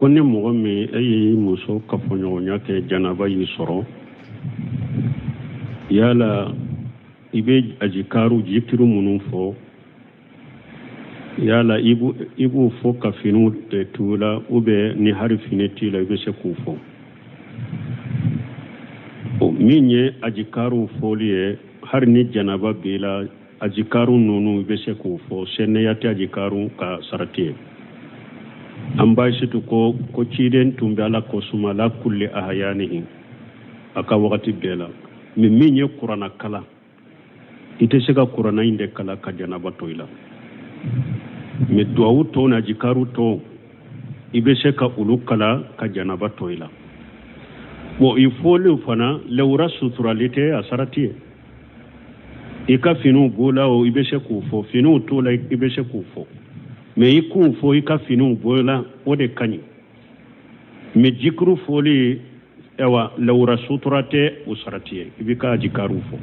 Ko ni mɔgɔ min e y'i muso kafoɲɔgɔnya kɛ janaba y'i sɔrɔ, yala i bɛ ajikaru jikiru minnu fɔ, yala i b'u fɔ ka finiw to i la, ou bien ni hari fini t'i la i bɛ se k'u fɔ? Min ye ajikaru fɔli ye, hari ni janaba b'i la, ajikaru ninnu i bɛ se k'o fɔ. Sɛnɛya tɛ ajikaru ka sarati ye. An ba Aisatu ko ciden tun bɛ Ala ko suma ala kulli ahayanihi, a ka wagati bɛɛ la. Mais min ye kuranna kalan, i tɛ se ka kuranna in de kalan ka janaba to i la. Mais duwawu tɔw ni ajikaru tɔw, i bɛ se ka olu kalan ka janaba to i la. Bon, i fɔlen fana, lawura suturali tɛ a sarati ye. I ka finiw b'o la o, i bɛ se k'o fɔ. Finiw t'o la, i bɛ se k'o fɔ. Mais i k'o fɔ i ka finiw b'o la, o de ka ɲi. Mais jikuru fɔli, ayiwa, lawura sutura tɛ o sarati ye. I b'i ka ajikaru fɔ,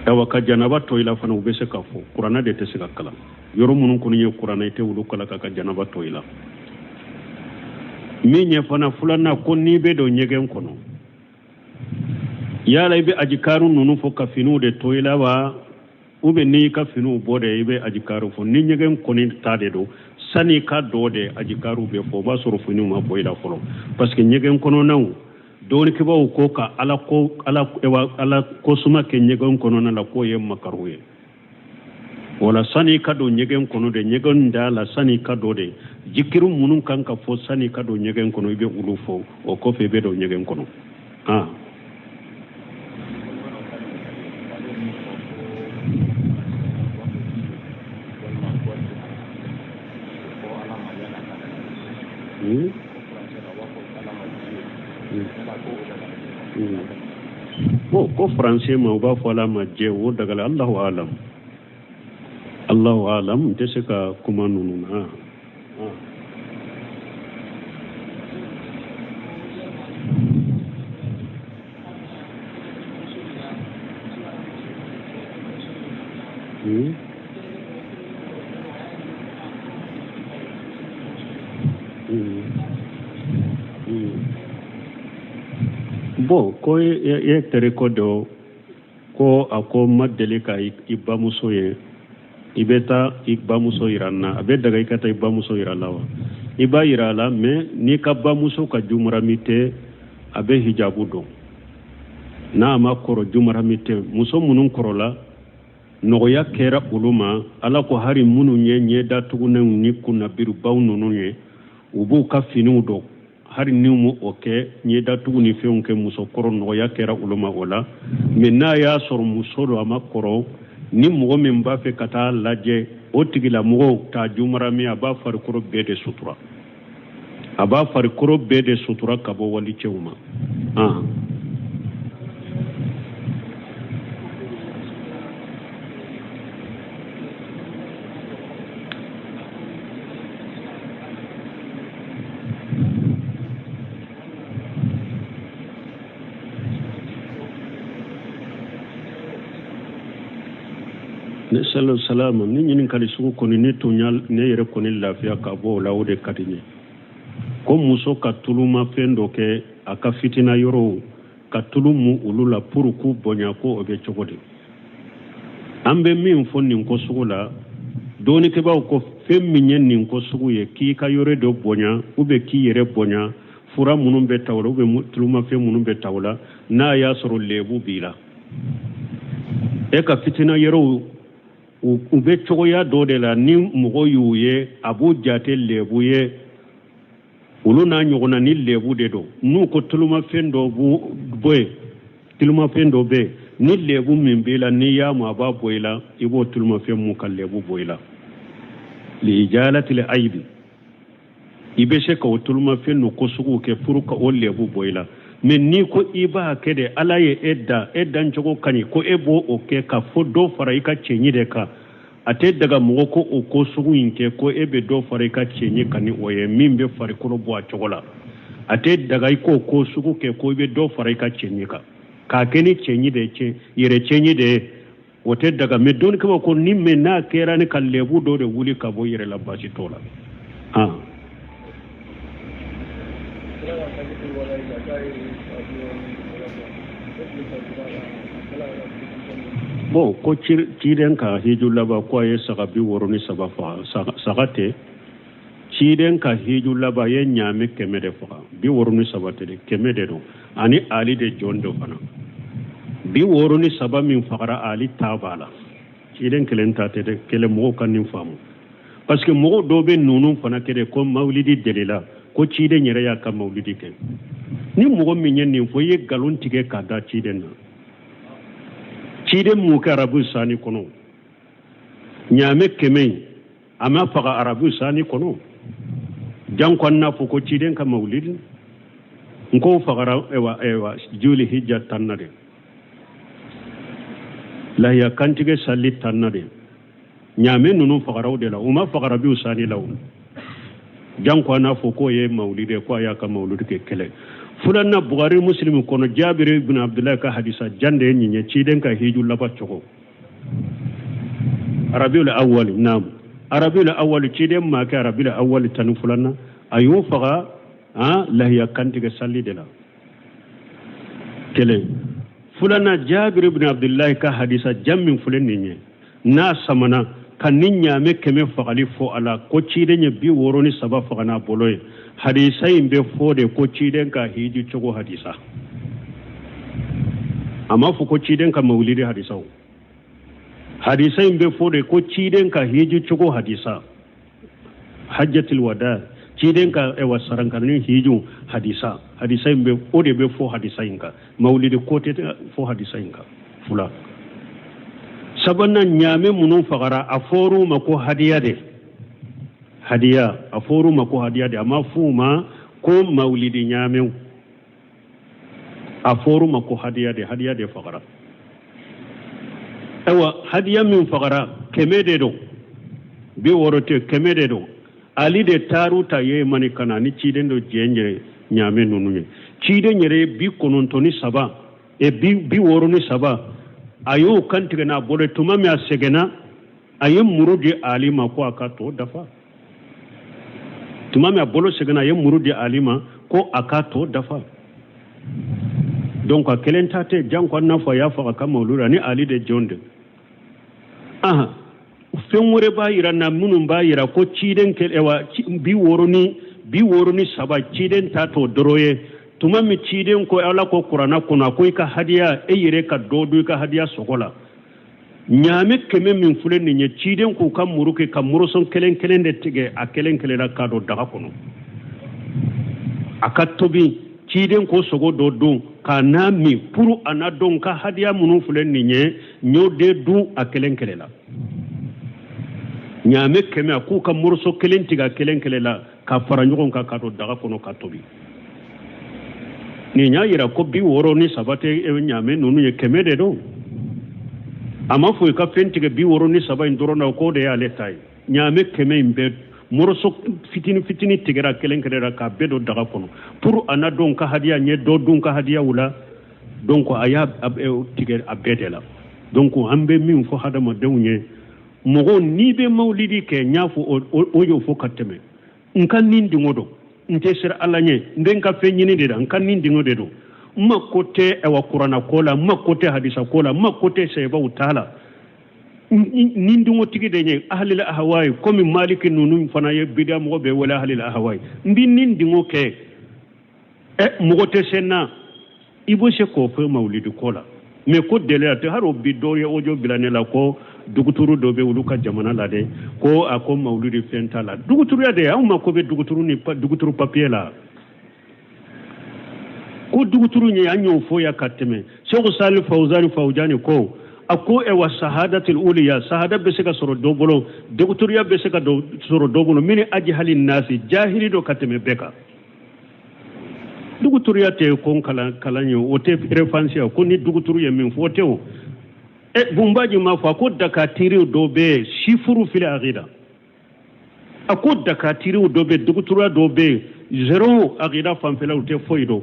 ayiwa, ka janaba to i la fana, u bɛ se k'a fɔ. Kuranna de tɛ se ka kalan. Yɔrɔ minnu kɔni ye kuranna, i tɛ olu kalan ka janaba to i la. Min ye fana filanan, ko n'i bɛ don ɲɛgɛn kɔnɔ, yala i bɛ ajikaru ninnu fɔ ka finiw de to i la wa, ou bien n'i ka finiw bɔ de i bɛ ajikaru fɔ? Ni ɲɛgɛn kɔni ta de don, sani i ka don de ajikaru bɛ fɔ. O b'a sɔrɔ finiw ma bɔ i la fɔlɔ, parce que ɲɛgɛn kɔnɔnaw, dɔnnikɛbaaw ko ka ala ko ala ala kosuma kɛ ɲɛgɛn kɔnɔna la, k'o ye makaru ye. Wala sani i ka don ɲɛgɛn kɔnɔ de, ɲɛgɛn da la, sani i ka don de, jikiru minnu kan ka fɔ sani i ka don ɲɛgɛn kɔnɔ, i bɛ olu fɔ. O kɔfɛ i bɛ don ɲɛgɛn kɔnɔ. Bon, ko faransɛ ma, u b'a fɔ ala ma jɛ, o dagala. Allahu alam, Allahu alam, n tɛ se ka kuma ninnu na. Bon, ko e terikɛ dɔ ko a ko n ma deli ka i bamuso ye, i bɛ taa i bamuso yira n na. A bɛ daga i ka taa i bamuso yira la wa? I b'a yira a la, mais n'i ka bamuso ka jumarami tɛ, a bɛ hijabu don. N'a ma kɔrɔ, jumarami tɛ. Muso minnu kɔrɔla, nɔgɔya kɛra olu ma. Ala ko hari minnu ye ɲɛdatugunɛw ni kunnabiribaw ninnu ye, u b'u ka finiw don. Hari ni mu o kɛ ɲɛdatugu ni fɛnw kɛ muso kɔrɔ, nɔgɔya kɛra olu ma o la. Mais n'a y'a sɔrɔ muso don, a ma kɔrɔ, ni mɔgɔ min b'a fɛ ka taa lajɛ, o tigilamɔgɔw t'a jumarami, a b'a farikolo bɛɛ de sutura, a b'a farikolo bɛɛ de sutura ka bɔ walicɛw ma. Ne salo salama, ni ɲininkali sugu kɔni ne tun y'a ne yɛrɛ kɔni lafiya ka bɔ o la, o de ka di n ye. Ko muso ka tulumafɛn dɔ kɛ a ka fitina yɔrɔw, ka tulu mu olu la pour k'u bonya, ko o bɛ cogo di? An bɛ min fɔ nin ko sugu la, dɔnnikɛbaaw ko fɛn min ye nin ko sugu ye, k'i ka yɔrɔ dɔ bonya ou bien k'i yɛrɛ bonya, fura minnu bɛ ta o la ou bien tulumafɛn minnu bɛ ta o la, n'a y'a sɔrɔ lebu b'i la, e ka fitina yɔrɔw u bɛ cogoya dɔ de la, ni mɔgɔ y'u ye a b'u jate lebu ye, olu n'a ɲɔgɔnna ni lebu de don. N'u ko tulumafɛn dɔ bɔ yen, tulumafɛn dɔ bɛ yen, ni lebu min b'i la, n'i y'a mu a b'a bɔ i la, i b'o tulumafɛn mu ka lebu bɔ i la. Liijalatil ayibi, i bɛ se ka o tulumafɛn n'o ko suguw kɛ pour ka o lebu bɔ i la. Mais n'i ko i b'a kɛ de, Ala ye e da, e dancogo ka ɲi, ko e b'o o kɛ ka fo dɔ fara i ka cɛɲi de kan, a tɛ daga mɔgɔ ko o ko sugu in kɛ ko e bɛ dɔ fara i ka cɛɲi kan ni o ye min bɛ farikolo bɔ a cogo la. A tɛ daga i k'o ko sugu kɛ ko i bɛ dɔ fara i ka cɛɲi kan k'a kɛ ni cɛɲi de ye, yɛrɛ cɛɲi de ye, o tɛ daga. Mais dɔnnikɛbaaw ko ni mais n'a kɛra ni ka lebu dɔ de wuli ka bɔ i yɛrɛ la, baasi t'o la. Bon, ko ciden ka hiju laban ko a ye saga 63 faga. Saga tɛ, ciden ka hiju laban a ye ɲaamɛ 100 de faga. 63 tɛ dɛ, 100 de don. Ani Ali de jɔn dɔ fana, 63 min fagara, Ali ta b'a la, ciden kelen ta tɛ dɛ. Kɛlɛ mɔgɔw ka nin faamu, parce que mɔgɔw dɔw bɛ ninnu fana kɛ de ko mawulidi delila ko ciden yɛrɛ y'a ka mawulidi kɛ. Ni mɔgɔ min ye nin fɔ, i ye nkalon tigɛ k'a da ciden na. Ciden m'o kɛ arabu sani kɔnɔ. Ɲaamɛ 100 in, a ma faga arabu sani kɔnɔ, janko an n'a fɔ ko ciden ka mawulidi n k'o fagara. Ewa, ewa, juli hijja 10 na de, lahiya kantigɛ sali 10 na de, ɲaamɛ ninnu fagara o de la. U ma faga rabiu sani la o, janko an n'a fɔ k'o ye mawulidi ye, ko a y'a ka mawulidi kɛ. Kɛlɛ filanan, Bukari Musilimu kɔnɔ, Jabiri ibn Abdulayi ka hadisa jan de ye nin ye, ciden ka hiju laban cogo, Arabiul awali. Naam, Arabiul awali, ciden ma kɛ Arabiul awali 12nan, a y'o faga lahiya kantigɛ sali de la. Kelen filanan, Jabiri ibn Abdulayi ka hadisa jan min filɛ nin ye, n'a samana ka ni ɲaamɛ 100 fagali fɔ a la, ko ciden ye 63 faga n'a bolo ye, hadisa in bɛ fɔ de ko ciden ka hiji cogo hadisa. A m'a fɔ ko ciden ka mawulidi hadisa. O hadisa in bɛ fɔ de ko ciden ka hiji cogo hadisa, hajjatul wada, ciden ka ewa sarankanni hiju hadisa. Hadisa in bɛ o de bɛ fɔ hadisa in kan, mawulidi ko tɛ fɔ hadisa in kan. Fula sabanan, ɲaamɛ minnu fagara, a fɔr'u ma ko hadiya de, hadiya, a fɔr'u ma ko hadiya de. A ma f'u ma ko mawulidi ɲaamɛw, a fɔr'u ma ko hadiya de, hadiya de fagara. Ayiwa, hadiya min fagara, 100 de don, 60 tɛ, 100 de don. Ali de taar'u ta Yemani ka na ni ciden dɔ jɛn yɛrɛ ɲaamɛ ninnu ye. Ciden yɛrɛ ye 93 e 63, a y'o kantigɛ n'a bolo. Tuma min a sɛgɛnna, a ye muru di Ali ma ko a ka tɔ dafa. Tuma min a bolo sɛgɛnna, a ye muru di Ali ma ko a ka tɔ dafa. Donc a kelen ta tɛ, janko an n'a fɔ a y'a faga ka mawuludi la ni Ali de jɔn de. Ahan, fɛn wɛrɛ b'a yira na minnu b'a yira ko ciden kɛ wa 63, ciden ta t'o dɔrɔn ye. Tuma min ciden ko, Ala ko kuranna kɔnɔ, a ko i ka hadiya, e yɛrɛ ka dɔ dun i ka hadiya sogo la. Ɲaamɛ 100 min filɛ nin ye, ciden k'u ka muru kɛ ka morceau kelen kelen de tigɛ a kelen kelen la k'a don daga kɔnɔ, a ka tobi. Ciden k'o sogo dɔ dun k'a n'a min pour a n'a dɔn ka hadiya minnu filɛ nin ye, n y'o de dun a kelen kelen la. Ɲaamɛ 100, a k'u ka morceau kelen tigɛ a kelen kelen la ka fara ɲɔgɔn kan ka don daga kɔnɔ ka tobi. Nin y'a yira ko 63 tɛ ɲaamɛ ninnu ye, 100 de don. A ma fɔ i ka fɛn tigɛ 63 in dɔrɔn na k'o de y'ale ta ye. Ɲaamɛ 100 in bɛɛ, morceau fitini fitini tigɛra kelen kelen la k'a bɛɛ don daga kɔnɔ pour a n'a dɔn ka hadiya n ye dɔ dun ka hadiyaw la. Donc a y'a tigɛ a bɛɛ de la. Donc an bɛ min fɔ hadamadenw ye, mɔgɔw, n'i bɛ mawulidi kɛ, n y'a fɔ o y'o fɔ ka tɛmɛ, n ka nin dingo don, n tɛ siran Ala ɲɛ, n bɛ n ka fɛn ɲini de la, n ka nin dingo de don, n mako tɛ awa kuranna ko la, n mako tɛ hadisa ko la, n mako tɛ sɛbɛw ta la, nin dingotigi de ye ahalil ahawayi, komi Maliki ninnu fana ye bidiya mɔgɔ bɛɛ wele ahalil ahawayi. N bɛ nin dingo kɛ, ɛ mɔgɔ tɛ se n na. I bɛ se k'o fɔ mawulidi ko la, mais ko deliya tɛ. Hali o bi dɔw ye audio bila ne la ko duguturu dɔ bɛ olu ka jamana la dɛ, ko a ko mawulidi fɛn t'a la. Duguturuya de, anw mako bɛ duguturu ni duguturu papiye la ko duguturu ye. An y'o fɔ ya ka tɛmɛ. Sɛku Sali Fawuzani Fawujani ko, a ko ɛwa sahadatul uliya, sahada bɛ se ka sɔrɔ dɔ bolo, duguturuya bɛ se ka sɔrɔ dɔ bolo min ajihali nasi, jahili dɔ ka tɛmɛ bɛɛ kan. Duguturu tɛ ko kalan kalan ye, o tɛ référence ye ko ni duguturu ye min fɔ, o tɛ o. Ɛ Bunbaji m'a fɔ, a ko dakatiriw dɔ bɛ yen, sifuru fili akida, a ko dakatiriw dɔ bɛ, duguturuya dɔ bɛ yen, zéro akida fanfɛla, u tɛ foyi dɔn.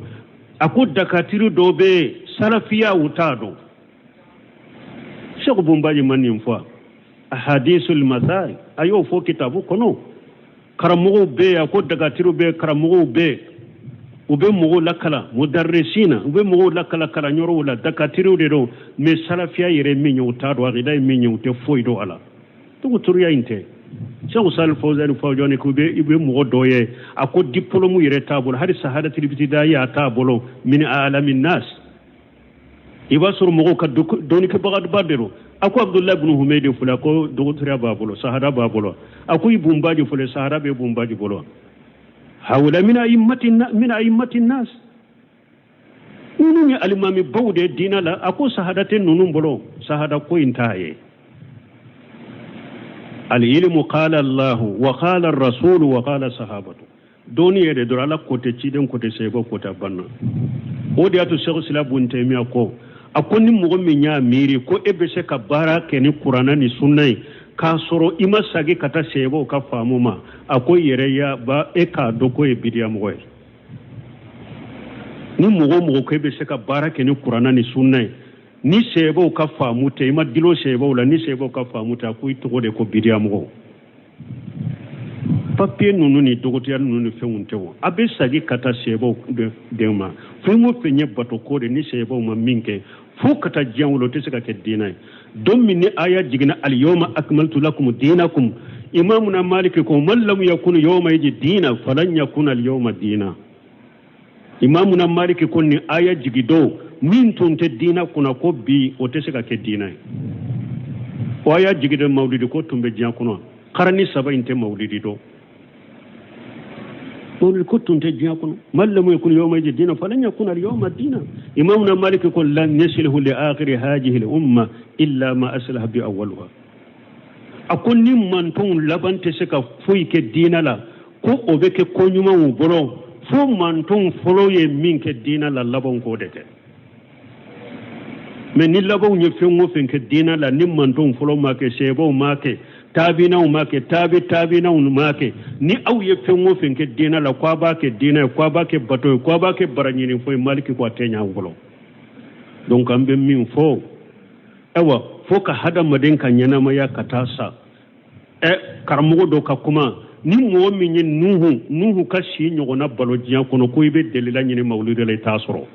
A ko dakatiri dɔ bɛ yen, salafiya u t'a dɔn. Sɛku Bunbaji ma nin fɔ, ahadisul masai, a y'o fɔ kitabu kɔnɔ. Karamɔgɔw bɛ yen, a ko dagatiriw bɛ yen, karamɔgɔw bɛ yen. U bɛ mɔgɔw lakalan mudarisina, u bɛ mɔgɔw lakalan kalanyɔrɔw la, dakatiriw de don, mais salafiya yɛrɛ min ye u t'a dɔn, akida ye min ye u tɛ foyi dɔn a la. Dɔgɔtɔrɔya in tɛ. Sɛku Salih Fawzani Fawzani ko i bɛ mɔgɔ dɔ ye, a ko diplôme yɛrɛ t'a bolo, hali sahadatul ibtidaiya a t'a bolo, min alami nas. I b'a sɔrɔ mɔgɔw ka dɔnnikɛbagaba de don. A ko Abudulayi bunu Humeyidi filɛ, a ko dɔgɔtɔrɔya b'a bolo, sahada b'a bolo. A ko Ibun Baji filɛ, sahada bɛ Ibun Baji bolo. Hawula min a'immati nas, ninnu ye alimamibaw de ye diinɛ la. A ko sahada tɛ ninnu bolo, sahada ko in t'a ye. Al-ilmu qala Allahu wa qala rasulu wa qala sahabatu. Dɔnni yɛrɛ dɔrɔn, Ala ko tɛ, ciden ko tɛ, sahabaw ko tɛ, a banna. O de y'a to Sɛku Sila bun Tayimiya ko, a ko ni mɔgɔ min y'a miiri ko e bɛ se ka baara kɛ ni kuranɛ ni sunna ye k'a sɔrɔ i ma sagi ka taa sahabaw ka faamu ma, a ko yɛrɛ ya ba e k'a dɔn k'o ye bidiya mɔgɔ ye. Ni mɔgɔ o mɔgɔ ko e bɛ se ka baara kɛ ni kuranɛ ni sunna ye ni sahabaw ka faamu tɛ, i ma dulon sahabaw la, ni sahabaw ka faamu tɛ, a ko i tɔgɔ de ko bidiya mɔgɔ. Papiye ninnu ni dɔgɔtɔrɔya ninnu ni fɛnw tɛ o, a bɛ sagi ka taa sahabaw de ma. Fɛn o fɛn ye bato ko de, ni sahabaw ma min kɛ fo ka taa diɲɛ wolo, o tɛ se ka kɛ diinɛ ye. Don min ni aya jiginna alyawma akmaltu lakum dinakum, imamuna maliki ko man lam yakun yawma idin dina falan yakun alyawma dina. Imamuna maliki ko ni aya jigi don min tun tɛ diina kunna, ko bi o tɛ se ka kɛ diina ye. O aya jigi don mawulidi ko tun bɛ diɲɛ kɔnɔ, karani saba in tɛ mawulidi dɔn, mawulidi ko tun tɛ diɲɛ kɔnɔ. Man lam yakun yawma idin dina falan yakun alyawma dina. Imamuna maliki ko lan yaslihu li akhiri hadhihi al umma illa ma aslaha bi awwaluha. A ko ni mantonw laban tɛ se ka foyi kɛ diina la, ko o bɛ kɛ ko ɲumanw bolo, fo mantonw fɔlɔ ye min kɛ diina la, labanw k'o de kɛ. Mais ni labanw ye fɛn o fɛn kɛ diina la, ni mantonw fɔlɔ m'a kɛ, sahabaw m'a kɛ, taabinaw m'a kɛ, taabi taabinaw m'a kɛ, ni aw ye fɛn o fɛn kɛ diina la, ko a b'a kɛ diina ye, ko a b'a kɛ bato ye, ko a b'a kɛ baraɲini foyi, maliki ko a tɛ ɲɛ aw bolo. Donc an bɛ min fɔ, ayiwa, fo ka hadamaden ka ɲɛnamaya ka taa sa. Karamɔgɔ dɔ ka kuma, ni mɔgɔ min ye nuhu ka si ɲɔgɔnna balo diɲɛ kɔnɔ, ko i bɛ delila ɲini mawuludi la, i t'a sɔrɔ.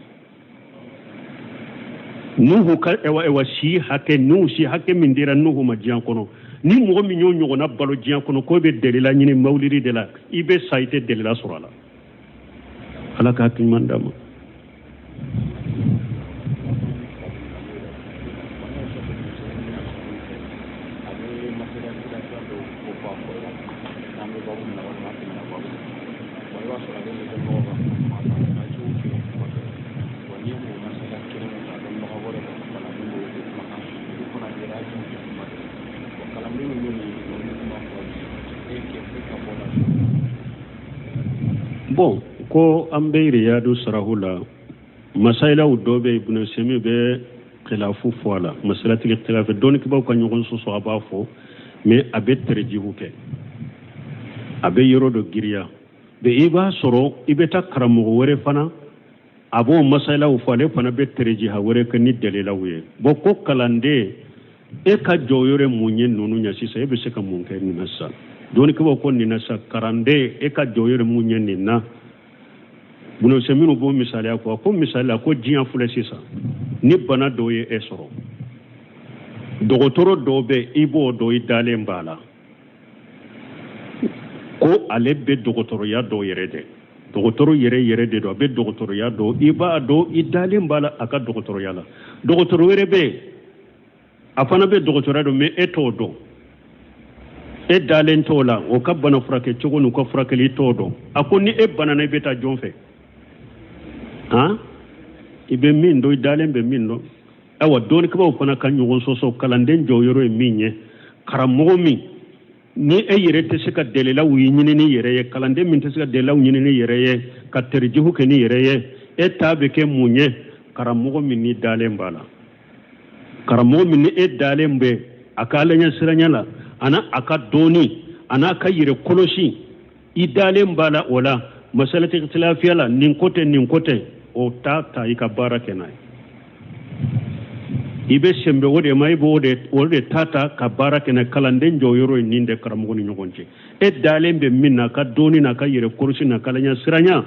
Nuhu ka ewa si hakɛ, nuhu si hakɛ min dira nuhu ma diɲɛ kɔnɔ, ni mɔgɔ min y'o ɲɔgɔnna balo diɲɛ kɔnɔ, ko i bɛ delila ɲini mawuludi de la, i bɛ sa, i tɛ delila sɔrɔ a la. Ala ka hakili ɲuman d'a ma. Bon, ko an bɛ riyadu sarahu la, masailaw dɔ bɛ Ibn Usaymin bɛ khilafu fɔ a la, masalatigi khilafu, dɔnnikibaw ka ɲɔgɔn sɔsɔ, a b'a fɔ, mais a bɛ tɛrɛjihu kɛ, a bɛ yɔrɔ dɔ giriya. Mais i b'a sɔrɔ i bɛ taa karamɔgɔ wɛrɛ fana, a b'o masailaw fɔ, ale fana bɛ tɛrɛjiha wɛrɛ kɛ ni dalilaw ye. Bon, ko kalanden, e ka jɔyɔrɔ ye mun ye ninnu ɲɛ sisan? E bɛ se ka mun kɛ nin na sisan? Dɔnnikibaw ko nin na sisan, kalanden, e ka jɔyɔrɔ ye mun ye nin na? Ibn Usaymin b'o misaliya ko, ko misali la, ko diɲɛ filɛ sisan, ni bana dɔ ye e sɔrɔ, dɔgɔtɔrɔ dɔ bɛ, i b'o dɔn, i dalen b'a la ko ale bɛ dɔgɔtɔrɔya dɔ yɛrɛ dɛ, dɔgɔtɔrɔ yɛrɛ yɛrɛ de don, a bɛ dɔgɔtɔrɔya dɔn, i b'a dɔn, i dalen b'a la a ka dɔgɔtɔrɔya la. Dɔgɔtɔrɔ wɛrɛ bɛ yen, a fana bɛ dɔgɔtɔrɔya dɔn, mais e t'o dɔn, e dalen t'o la, o ka bana furakɛ cogo n'u ka furakɛli i t'o dɔn. A ko ni e banana, i bɛ taa jɔn fɛ? Han, i bɛ min dɔn, i dalen bɛ min dɔn. Ayiwa, dɔnnikɛbaaw fana ka ɲɔgɔn sɔsɔ, kalanden jɔyɔrɔ ye min ye, karamɔgɔ min ni e yɛrɛ tɛ se ka dalilaw ɲini ni yɛrɛ ye, kalanden min tɛ se ka dalilaw ɲini ni yɛrɛ ye, ka tɛrijihu kɛ ni yɛrɛ ye, e ta bɛ kɛ mun ye? Karamɔgɔ min ni dalen b'a la, karamɔgɔ min ni e dalen bɛ a ka ala ɲɛsiranya la, a n'a a ka dɔnni, a n'a ka yɛrɛ kɔlɔsi, i dalen b'a la o la, masala tɛ tilafiya la, nin ko tɛ, nin ko tɛ, o ta ta i ka baara kɛ n'a ye. I bɛ sɛnbɛ o de ma, i b'o de, o de ta ta ka baara kɛ n'a ye. Kalanden jɔyɔrɔ ye nin de karamɔgɔ ni ɲɔgɔn cɛ. E dalen bɛ min na, a ka dɔnni n'a ka yɛrɛ kɔlɔsi n'a ka ala ɲɛsiranya,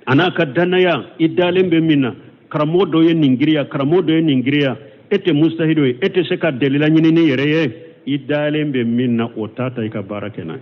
A n'a ka dannaya, i dalen bɛ min na, karamɔgɔ dɔ ye nin giriya, karamɔgɔ dɔ ye nin giriya, e tɛ mustahido ye, e tɛ se ka delila ɲini n'i yɛrɛ ye, i dalen bɛ min na, o ta ta i ka baara kɛ n'a ye.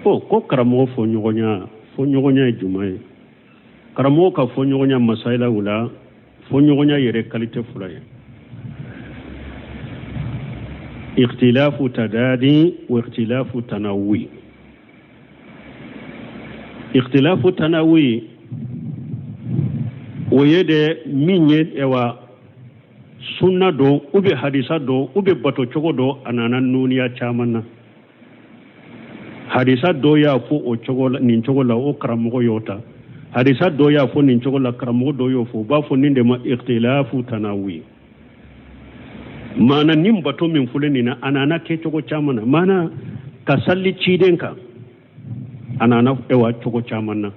Ko ko karamɔgɔ fɔɲɔgɔnya, fɔɲɔgɔnya ye jumɛn ye? Karamɔgɔ ka fɔɲɔgɔnya masayilaw la, fɔɲɔgɔnya yɛrɛ kalite fila ye: ikhtilafu tadadi wa ikhtilafu tanawwi. Ikhtilafu tanawwi, o ye de min ye, ewa sunna don ou bien hadisa don ou bien bato cogo don, a nana nuniya caman na. Hadisa dɔ y'a fɔ o cogo la, nin cogo la, o karamɔgɔ y'o ta. Hadisa dɔ y'a fɔ nin cogo la, karamɔgɔ dɔ y'o fɔ. U b'a fɔ nin de ma ikhtilafu tanawi. Maana nin bato min filɛ nin na, a nana kɛcogo caman na. Maana ka salli ciden kan, a nana ewa cogo caman na.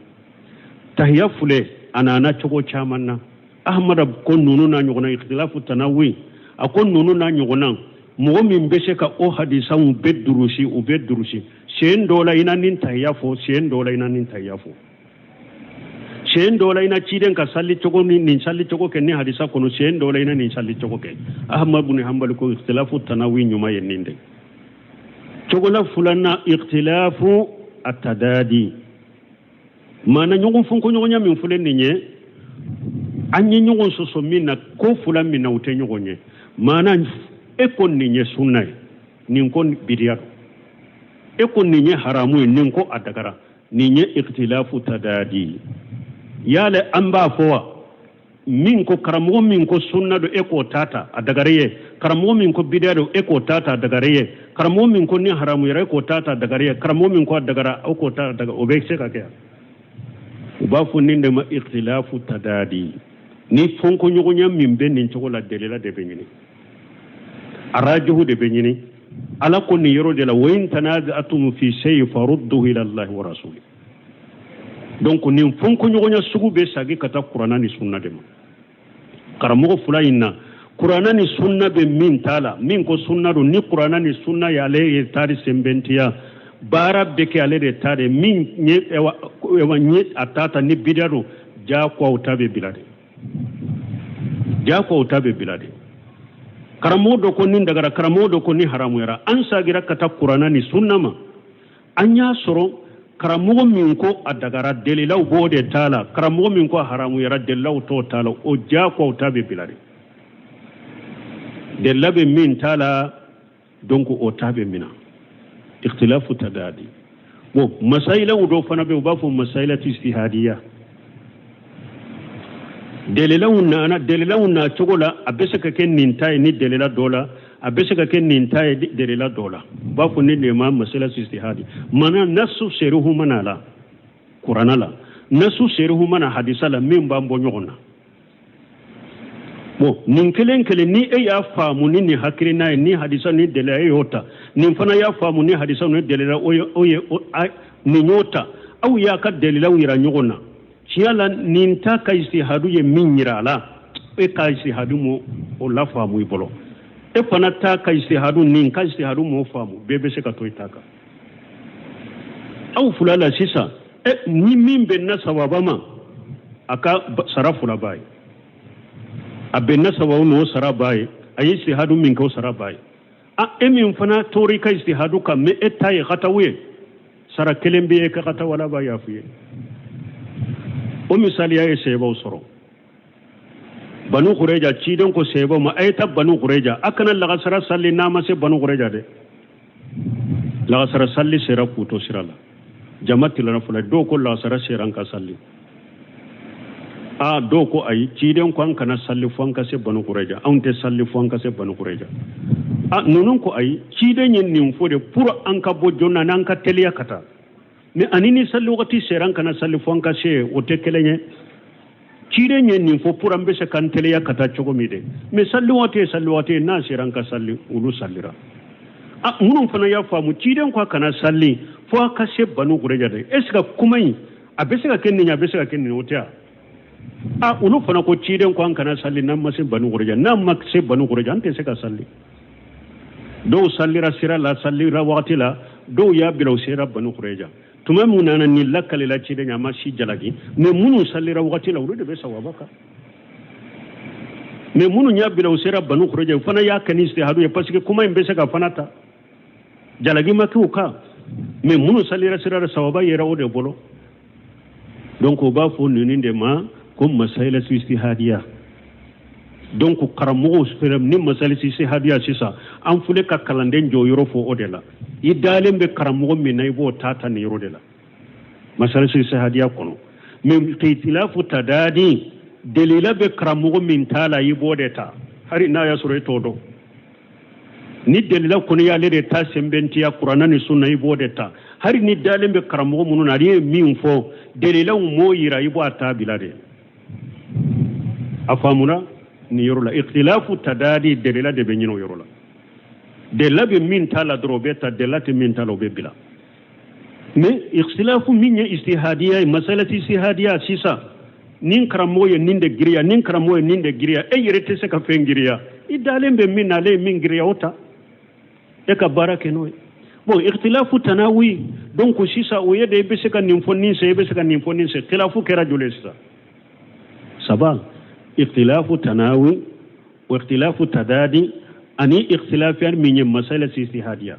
Tahiya filɛ, a nana cogo caman na. Ahmada ko ninnu n'a ɲɔgɔnna, ikhtilafu tanawi, a ko ninnu n'a ɲɔgɔnna, mɔgɔ min bɛ se ka o hadisaw bɛɛ durusi, u bɛɛ durusi. Sen dɔ la i na nin tahiya fɔ, sen dɔ la i na nin tahiya fɔ, sen dɔ la i na ciden ka salli cogo ni nin salli cogo kɛ ni hadisa kɔnɔ, sen dɔ la i na nin salli cogo kɛ. Ahmad bin Hanbali ko ikhtilafu tanawi ɲuman ye nin de. Cogola filanan, ikhtilafu atadadi. Maana ɲɔgɔn fɔnkɔɲɔgɔnya min filɛ nin ye, an ye ɲɔgɔn sɔsɔ min na, ko fila min na u tɛ ɲɔgɔn ye. Maana e ko nin ye sunna ye, nin ko bidiya don. E ko nin ye haramu ye, nin ko a dagara. Nin ye ikhtilafu tadadi. Yala an b'a fɔ wa, min ko karamɔgɔ min ko sunna don, e k'o ta ta a dagara ye. Karamɔgɔ min ko bidiya don, e k'o ta ta a dagara ye. Karamɔgɔ min ko ni haramu yɛrɛ, e k'o ta ta a dagara ye. Karamɔgɔ min ko a dagara, o k'o ta a dagara. O bɛ se ka kɛ. U b'a fɔ nin de ma ikhtilafu tadadi. Ni fɔnkɔɲɔgɔnya min bɛ nin cogo la, delila de bɛ ɲini, arajuhu de bɛ ɲini. Ala ko nin yɔrɔ de la: wa in tanaza'tum fi shay'in farudduhu ila Allahi wa rasuli. Donc nin fɔnkɔɲɔgɔnya sugu bɛ sagi ka taa kuranna ni sunna de ma. Karamɔgɔ fila in na, kuranna ni sunna bɛ min t'a la, min ko sunna don, ni kuranna ni sunna y'ale ye taari sɛnbɛntiya, baara bɛ kɛ ale de ta de. Min ye ewa ye a ta ta ni bidiya don, jagoya o ta bɛ bila de, jagoya o ta bɛ bila de. Karamɔgɔ dɔ ko nin dagara, karamɔgɔ dɔ ko ni haramuyara. An sagira ka taa kuranna ni sunna ma, an y'a sɔrɔ karamɔgɔ min ko a dagara, delilaw b'o de t'a la. Karamɔgɔ min ko a haramuyara, delilaw t'o t'a la. O jagoya o ta bɛ bila de. Delila bɛ min t'a la, donc o ta bɛ mina. Ikhtilafu tadadi. Bon, masayilaw dɔw fana bɛ, u b'a fɔ masayilatu istihadiya. Delilaw nana, delilaw na cogo la, a bɛ se ka kɛ nin ta ye ni delila dɔ la, a bɛ se ka kɛ nin ta ye delila dɔ la. U b'a fɔ nin de ma masalatu istihadi. Mana nasu seruhu mana la kuranna la, nasu seruhu mana hadisa la, min b'an bɔ ɲɔgɔn na. Bon, nin kelen kelen, ni e y'a faamu ni nin hakilina ye, ni hadisa ni delila, e y'o ta. Nin fana y'a faamu ni hadisa ni delila, o ye o ye nin y'o ta. Aw y'a ka delilaw yira ɲɔgɔn na. Tiɲɛ la, nin ta ka istihadu ye min yira a la, e ka istihadu m'o o la faamu i bolo. E fana ta ka istihadu, nin ka istihadu m'o faamu. Bɛɛ bɛ se ka to i ta kan. Aw fila la sisan, e ni min bɛnna sawaba ma, a ka sara fila b'a ye. A bɛnna sababu ma, o sara b'a ye. A ye istihadu min kɛ, o sara b'a ye. A e min fana tora i ka istihadu kan, mais e ta ye hatawu ye, sara kelen bɛ e ka hatawu, Ala b'a yafu ye. O misaliya ye sebaw sɔrɔ Banu Kureja. Ciden ko sebaw ma: a ye taa Banu Kureja, a kana lagasara salli n'a ma se Banu Kureja dɛ. Lagasara salli sera k'u to sira la, jama tilara fila. Dɔw ko lagasara sera, an ka salli. A dɔw ko ayi, ciden ko an kana salli fo an ka se Banu Kureja, anw tɛ salli fo an ka se Banu Kureja. A ninnu ko ayi, ciden ye nin fɔ de pour an ka bɔ joona n'an ka teliya ka taa, mais ani ni salli wagati sera an kana salli fo an ka se, o tɛ kelen ye. Ciden ye nin fɔ pour an bɛ se k'an teliya ka taa cogo min de, mais salli waati ye salli waati ye, n'a sera an ka salli. Olu sallira. A minnu fana y'a faamu ciden ko a kana sali fo a ka se banu kureja de, est ce que kuma in a bɛ se ka kɛ nin ye, a bɛ se ka kɛ nin ye, o tɛ wa? A olu fana ko ciden ko an kana sali n'an ma se banu kureja, n'an ma se banu kureja an tɛ se ka sali. Dɔw salira sira la, salira wagati la, dɔw y'a bila u sera banu kureja. Tuma min nana nin lakalila ciden ye, a ma si jalaki, mais minnu salira wagati la, olu de bɛ sawaba kan. Mais minnu y'a bila u sera banu kureja, u fana y'a kɛ ni istihadu ye, parce que kuma in bɛ se ka fana ta, jalaki ma kɛ u kan. Mais minnu salira sira la, sawaba yera o de bolo. Donc u b'a fɔ ninnu de ma ko masayila istihadiya. Donc karamɔgɔw fɛnɛ ni masayila istihadiya sisan, an filɛ ka kalanden jɔyɔrɔ fɔ o de la. I dalen bɛ karamɔgɔ min na, i b'o ta ta nin yɔrɔ de la, masayila istihadiya kɔnɔ. Mais itilafu tadadi, delila bɛ karamɔgɔ min ta la, i b'o de ta, hali n'a y'a sɔrɔ e t'o dɔn. Ni delila kɔni y'ale de ta sɛnbɛntiya kuranna ni sunna, i b'o de ta, hali ni dalen bɛ karamɔgɔ minnu na, ale ye min fɔ delilaw m'o yira, i b'o a ta bila de. A faamuna nin yɔrɔ la? Ikhtilafu tadadi, delila de bɛ ɲini o yɔrɔ la. Delila bɛ min ta la dɔrɔn, o bɛ ta, delila tɛ min ta la, o bɛ bila. Mais ikhtilafu min ye istihadiya ye, masalati istihadiya sisan, nin karamɔgɔ ye nin de giriya, nin karamɔgɔ ye nin de giriya, e yɛrɛ tɛ se ka fɛn giriya, i dalen bɛ min na, ale ye min giriya, o ta, e ka baara kɛ n'o ye. Bon, ikhtilafu tanawi, donc sisan o ye de i bɛ se ka nin fɔ nin sen, i bɛ se ka nin fɔ nin sen. Khilafu kɛra joli sisan? Saba. Ikhtilafu tanawi wa ikhtilafu tadadi ani ikhtilafiya min ye masala istihadiya.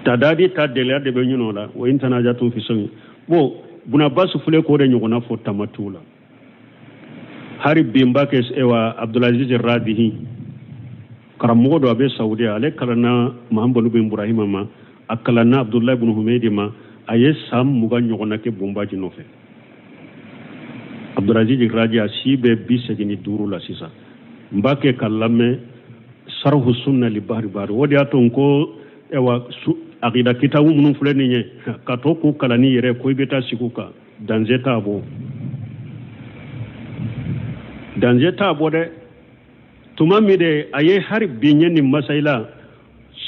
Tadadi ta delila de bɛ ɲini o la, wa in tanajatu fi shay'in. Bon, Bun Abbas filɛ k'o de ɲɔgɔnna fɔ tamatu la. Hari binba kɛ ewa Abdulaziz Rabihi, karamɔgɔ dɔ, a bɛ Saudiya, ale kalanna Mahamadu bin Ibrahima ma, a kalanna Abdulayi bin Humeydi ma, a ye san 20 ɲɔgɔnna kɛ Bunbaji nɔfɛ. Abdulaziz Raji, a si bɛ 85 la sisan. N b'a kɛ ka lamɛn sarhu sunna li bahri bahri. O de y'a to n ko ewa akida kitabu minnu filɛ nin ye, ka to k'u kalan n'i yɛrɛ ko i bɛ taa sigi u kan, danger t'a bɔ, danger t'a bɔ dɛ. Tuma min de a ye hari bi ɲɛ nin masayila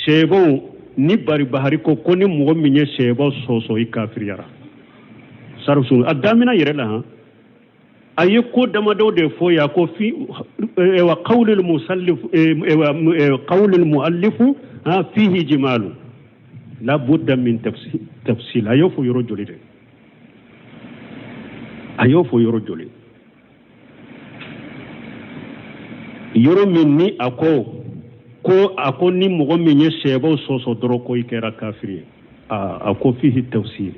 sɛbɛnw ni bari bahari ko ko ni mɔgɔ min ye sɛbɛn sɔsɔ, i kafiriyara. Sarhu sunna a damina yɛrɛ la han, a ye ko damadɔ de fɔ yan ko fi wa qawlul musallif wa qawlul muallifu ha fihi jimalu la budda min tafsil. A y'o fɔ yɔrɔ joli de? A y'o fɔ yɔrɔ joli? Yɔrɔ min ni a ko ko a ko ni mɔgɔ min ye sɛbɛw sɔsɔ dɔrɔn ko i kɛra kafiri ye, a ko fihi tafsil.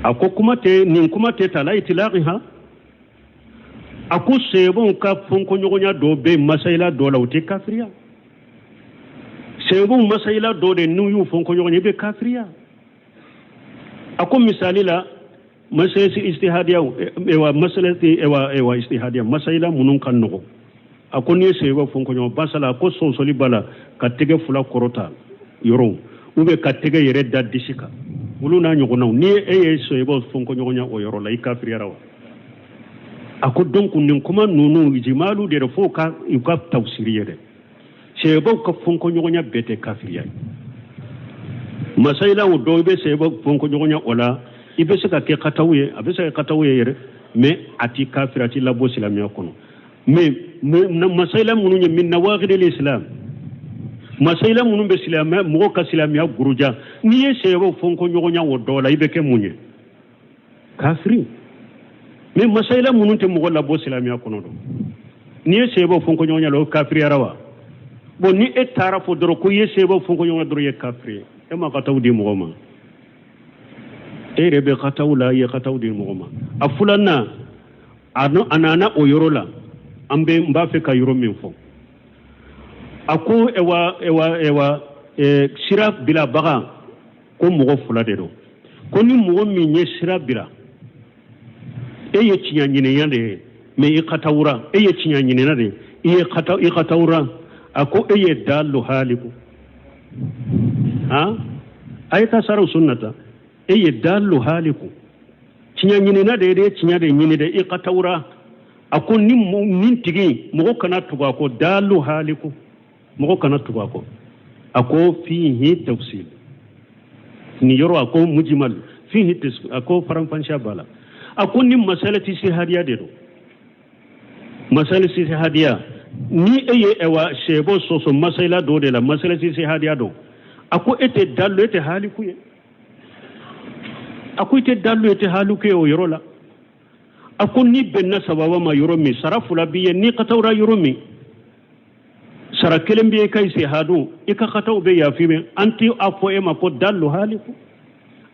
A ko kuma tɛ nin kuma tɛ ta la itilaqi ha. A ko sɛbɛnw ka fɔnkɔɲɔgɔnya dɔ bɛ masayila dɔ la, o tɛ kafiriya. Sɛbɛnw masayila dɔ de n'u y'u fɔnkɔɲɔgɔnya, i bɛ kafiriya. A ko misali la masayila istihadiya, ewa masayila ewa ewa istihadiya masayila minnu ka nɔgɔ, a ko n'i ye sɛbɛn fɔnkɔɲɔgɔn basala, a ko sɔsɔli b'a la ka tɛgɛ fila kɔrɔta yɔrɔw ou bien ka tɛgɛ yɛrɛ da disi kan, olu n'a ɲɔgɔnnaw, ni e ye sɛbɛn fɔnkɔɲɔgɔnya o yɔrɔ la, i kafiriyara wa? A ko donc nin kuma ninnu jimalu de fo ka u ka tafsiri ye dɛ. Sɛbɛnw ka fɔnkɔɲɔgɔnya bɛɛ tɛ kafiriya ye. Masayila o dɔw i bɛ sɛbɛn fɔnkɔɲɔgɔnya o la, i bɛ se ka kɛ kataw ye, a bɛ se ka kɛ kataw ye yɛrɛ, mais a ti kafiri, a ti labɔ silamɛya kɔnɔ. Mais masayila minnu ye min nawaqidil islam, masayila minnu bɛ silamɛya mɔgɔ ka silamɛya guruja, n'i ye sɛbɛn fɔnkɔɲɔgɔnya o dɔ la, i bɛ kɛ mun ye? Kafiri. Mais masayila minnu tɛ mɔgɔ labɔ silamɛya kɔnɔ dɔn, n'i ye sɛbɛn fɔnkɔɲɔgɔnya la, o kafiriyara wa? Bon, ni e taara fɔ dɔrɔn ko i ye sɛbɛn fɔnkɔɲɔgɔnya dɔrɔn, i ye kafiri ye, e ma kataw di mɔgɔ ma, e yɛrɛ bɛ kataw la, i ye kataw di mɔgɔ ma. A filanan, a nana o yɔrɔ la, an bɛ n b'a fɛ ka yɔrɔ min fɔ, a ko ewa ewa ewa sira bilabaga ko mɔgɔ fila de don. Ko ni mɔgɔ min ye sira bila, e ye tiɲɛ ɲininya de ye, mais i katawura, e ye tiɲɛ ɲinina de ye, i ye kata i katawura, a ko e ye dalu haliku han, a ye taa saraw sunnata, e ye dalu haliku, tiɲɛ ɲinina de ye dɛ, tiɲɛ de ɲini dɛ, i katawura. A ko ni nin tigi mɔgɔ kana tugu a ko dalu haliku, Mɔgɔ kana tugu a kɔ. A ko fihi tafsil, nin yɔrɔ a ko mujimal fihi tafsil, a ko faranfansiya b'a la. A ko ni masala ijtihadiya de don, masala ijtihadiya, ni e ye ɛwa sɛbɔ sɔsɔ masala dɔ de la, masala ijtihadiya don, a ko e tɛ dalu, e tɛ haliku ye. A ko i tɛ dalu, e tɛ haliku ye o yɔrɔ la. A ko n'i bɛnna sababa ma yɔrɔ min, sara fila b'i ye. N'i katawra yɔrɔ min, sara kelen b'i ye ka ijtihadu, i ka kataw bɛ yafi mɛ an tɛ a fɔ e ma ko dalu haliku.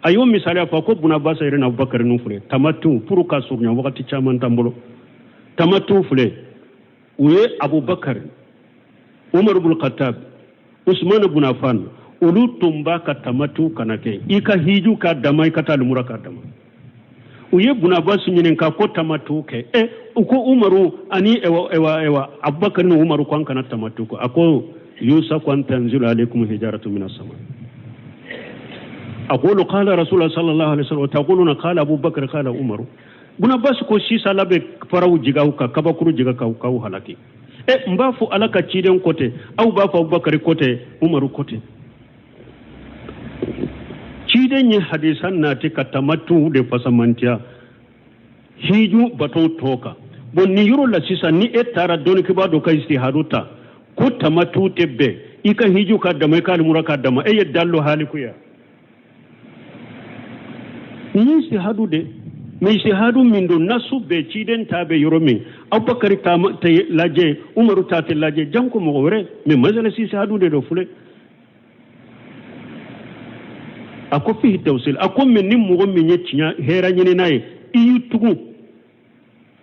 A y'o misaliya fɔ ko buna basa yɛrɛ n'Abubakar ninnu filɛ tamatu pour ka surunya, wagati caman t'an bolo. Tamatu filɛ, u ye Abubakar, Umar bun Khattab, Usman bun Affan, olu tun b'a ka tamatu kana kɛ i ka hiju k'a dama, i ka taa lumura k'a dama. U ye buna Abbas ɲininka ko tamatu kɛ ɛ, u ko Umaru ani ewa ewa ewa Abubakar ni Umaru ko an kana tamatu kɛ. A ko yusaku an tanzilu alaikum hijaratu minas sama. Aqulu qala rasulullah sallallahu alaihi wasallam wa taquluna qala Abubakar qala Umaru. Buna Abbas ko sisan Ala bɛ faraw jigin aw kan, kabakuru jigin k'aw halaki. Ɛ, n b'a fɔ Ala ka ciden ko ten, aw b'a fɔ Abubakar ko ten, Umaru ko ten. Ciden ye hadisa nati ka tamatu de fasamantiya hiju bato tɔ kan. Bon, nin yɔrɔ la sisan, ni e taara dɔnnikɛbaa dɔ ka istihadu ta ko tamatu tɛ bɛn i ka hiju ka dama, i ka alimura ka dama, e ye dallo halikuya. Nin ye istihadu de mais istihadu min don, nasu bɛɛ ciden ta bɛ yɔrɔ min, Abubakari ta tɛ lajɛ, Umaru ta tɛ lajɛ, janko mɔgɔ wɛrɛ. Mais masala istihadu de don filɛ. A ko fihi tawsil. A ko mais ni mɔgɔ min ye tiɲɛ hɛrɛ ɲinina ye, i y'i tugu,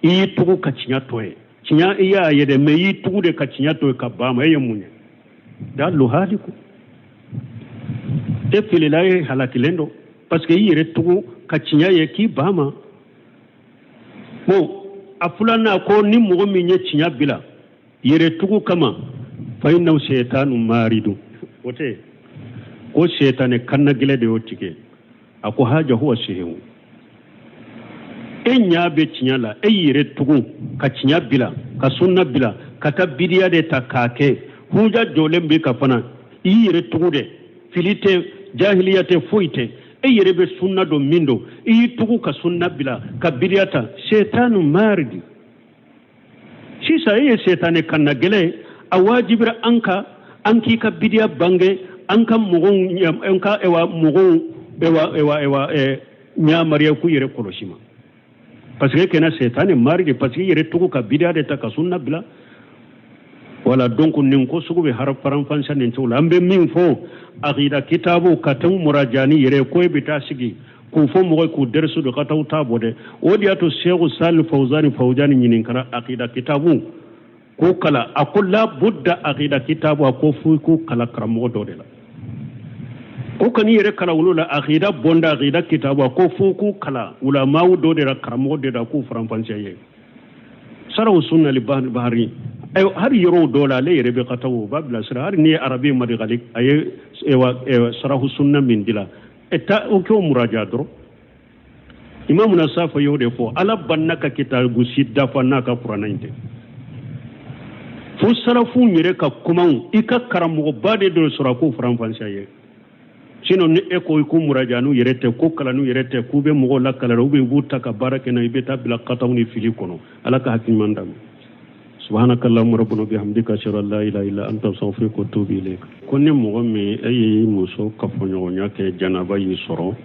i y'i tugu ka tiɲɛ to ye, tiɲɛ i y'a ye dɛ, mais i y'i tugu de ka tiɲɛ to ye ka ban ma, e ye mun ye? Dalu haliku, e filila, e halakilen don, parce que i yɛrɛ tugu ka tiɲɛ ye k'i ban ma. Bon, a filanan ko ni mɔgɔ min ye tiɲɛ bila yɛrɛ tugu kama, fa innahu seytanu maridu, o tɛ ko seytane kannagɛlɛ de y'o tigɛ. A ko haja huwa sihiru. E ɲa bɛ tiɲɛ la, e yɛrɛ tugu ka tiɲɛ bila, ka sunna bila, ka taa bidiya de ta k'a kɛ huja jɔlen bɛ ka fana, i yɛrɛ tugu de, fili tɛ, jahiliya tɛ, foyi tɛ, e yɛrɛ bɛ sunna dɔn min don, i y'i tugu ka sunna bila ka bidiya ta, seytanu maridi. Sisan e ye seytane kannagɛlɛ ye. A wajibira an kan an k'i ka bidiya bange, an ka mɔgɔw, an ka ewa mɔgɔw ewa ewa ewa ɛ ɲamariya k'u yɛrɛ kɔlɔsi ma, parce que kɛnɛ seytane maridi, parce que i yɛrɛ tugu ka bidiya de ta ka sunna bila. Wala donc nin ko sugu bɛ har faranfansa nin cogo la. An bɛ min fɔ akida kitabu ka tɛmɛ murajani yɛrɛ ko e bɛ taa sigi k'u fɔ mɔgɔ k'u dɛrɛsu don ka taa u t'a bɔ dɛ. O de y'a to Seku Sali Fawzani Fawzani ɲininkara akida kitabu k'o kala, a ko la budda akida kitabu, a ko fo i k'o kala karamɔgɔ dɔ de la, ko kan'i yɛrɛ kala olu la. Akida bɔnda, akida kitabu, a ko fo k'u kala ulamaaw dɔ de la, karamɔgɔ de la, k'u faranfansiya ye. Saraw sunna li bahari, ayiwa, hali yɔrɔw dɔw la ale yɛrɛ bɛ ka taa o b'a bilasira. Hali n'i ye arabi madigali, a ye sarahu sunna min dila, e ta o k'o muraja dɔrɔn. Imamu na safa y'o de fɔ, Ala banna ka kitabu si dafa n'a ka kuranɛ in tɛ, fo salafu yɛrɛ ka kumaw, i ka karamɔgɔba de dɔ sɔrɔ a k'o faranfansiya ye. Sinon ni e ko i k'u muraja n'u yɛrɛ tɛ, ko kalan n'u yɛrɛ tɛ, k'u bɛ mɔgɔw lakalan, ou bien u b'u ta ka baara kɛ n'a i bɛ taa bila kataw ni fili kɔnɔ. Ala ka hakili ɲuman d'an ma. Subhanaka allahumma rabbana bihamdika, ashhadu an la ilaha illa anta, astaghfiruka wa atubu ilayk. Ko ni mɔgɔ min e y'i muso kafoɲɔgɔnya kɛ, janaba y'i sɔrɔ.